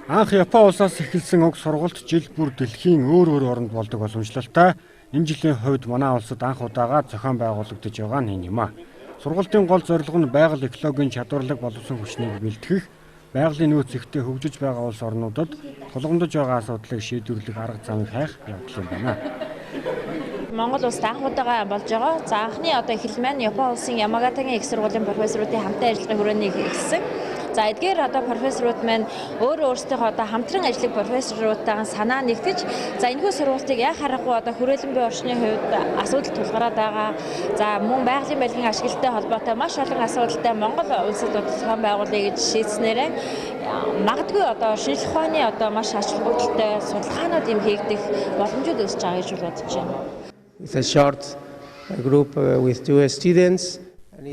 Анх Япон улсаас эхэлсэн уг сургалт жил бүр дэлхийн өөр өөр оронд болдог боломжлолтой. Энэ жилийн хувьд манай улсад анх удаага зохион байгуулагдаж байгаа нь энэ юм а. Сургалтын гол зорилго нь байгаль экологийн чадварлаг боловсон хүчнийг бэлтгэх, байгалийн нөөц ихтэй хөгжиж байгаа улс орнуудад тулгамдж байгаа асуудлыг шийдвэрлэх арга замыг хайх явдал юм байна. Монгол улсад анх удаага болж байгаа. За анхны одоо эхлэл маань Япон улсын Ямагатагийн их сургуулийн профессоруудын хамтын ажиллагааны хүрээний эхэлсэн. За эдгээр одоо профессорууд маань өөрөө өөрсдийнхөө одоо хамтран ажиллах профессоруудтайгаа санаа нэгтгэж, за энэхүү сургалтыг яа харахгүй одоо хүрээлэн буй орчны хувьд асуудал тулгараад байгаа. За мөн байгалийн балгийн ашиглалтай холбоотой маш олон асуудалтай Монгол улсад зохион байгуулъя гэж шийдснээрээ магадгүй одоо шинжлэх ухааны одоо маш ач холбогдолтой судалгаанууд юм хийгдэх боломжууд үүсэж байгаа гэж бодож байна. It's a short group with two students.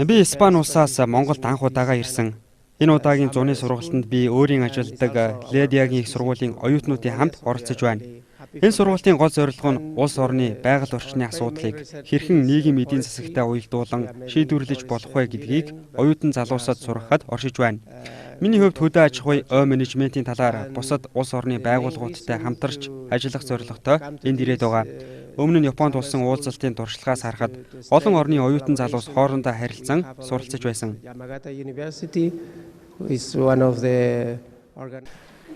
Би Испани улсаас Монголд анх удаага ирсэн. Энэ удаагийн зуны сургалтанд би өөрийн ажилладаг Ледиагийн их сургуулийн оюутнуудын хамт оролцож байна. Энэ сургалтын гол зорилго нь улс орны байгаль орчны асуудлыг хэрхэн нийгэм эдийн засагтай уялдуулан шийдвэрлэж болох вэ гэдгийг оюутан залуусад сургахад оршиж байна. Миний хувьд хөдөө аж ахуй ой менежментийн талаар бусад улс орны байгууллагуудтай хамтарч ажиллах зорилготой энд ирээд байгаа. Өмнө нь Японд болсон уулзалтын туршлагаас харахад олон орны оюутан залуус хоорондоо харилцан суралцаж байсан.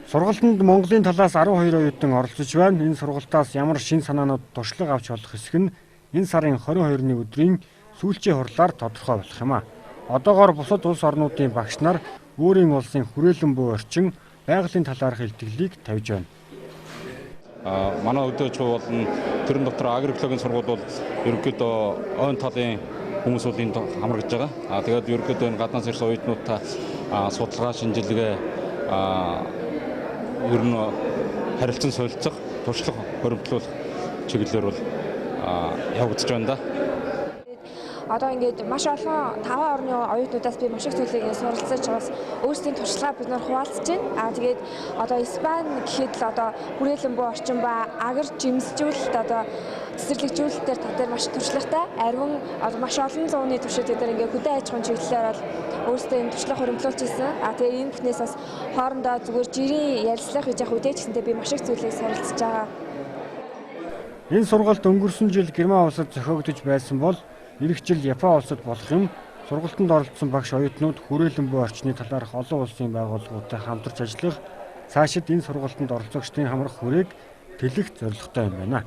Сургалтанд Монголын талаас 12 оюутан оролцож байна. Энэ сургалтаас ямар шинэ санаанууд туршлага авч болох хэсэг нь энэ сарын 22-ны өдрийн сүүлчийн хурлаар тодорхой болох юм а. Одоогоор бусад улс орнуудын багш нар өөрийн улсын хүрээлэн буй орчин байгалийн талаарх илтгэлийг тавьж байна. Манай хөдөө аж ахуй болон тэрэн дотор агроэкологийн сургууль бол ерөнхийдөө ойн талын хүмүүс бол энд хамрагдж байгаа. Тэгээд ерөнхийдөө энэ гаднаас ирсэн оюутнуудтай судалгаа шинжилгээ ер нь харилцан солилцох, туршлага хоримтлуулах чиглэлээр бол явагдаж байна да. Одоо ингээд маш олон 5 орны оюутнуудаас би маш их зүйлийг суралцаж бас өөрсдийн туршлагаа бид нар хуваалцаж байна. Аа тэгээд одоо Испани гэхэд л одоо хүрээлэн буй орчин ба агар жимсжүүлэлт одоо цэцэрлэгжүүлэлтээр та нар маш туршлагатай. Ариун одоо маш олон зууны туршид бид нар ингээд хөдөө аж ахуйн чиглэлээр бол өөрсдөө энэ туршлага хоримтлуулж ирсэн. Аа тэгээд энэ бүхнээс бас хоорондоо зүгээр жирийн ярилцлага хийж явах үедээ ч гэсэнтэй би маш их зүйлийг суралцж байгаа. Энэ сургалт өнгөрсөн жил Герман улсад зохиогдож байсан бол ирэх жил Япон улсад болох юм. Сургалтанд оролцсон багш оюутнууд хүрээлэн буй орчны талаарх олон улсын байгууллагуудтай хамтарч ажиллах, цаашид энэ сургалтанд оролцогчдын хамрах хүрээг тэлэх зорилготой юм байна.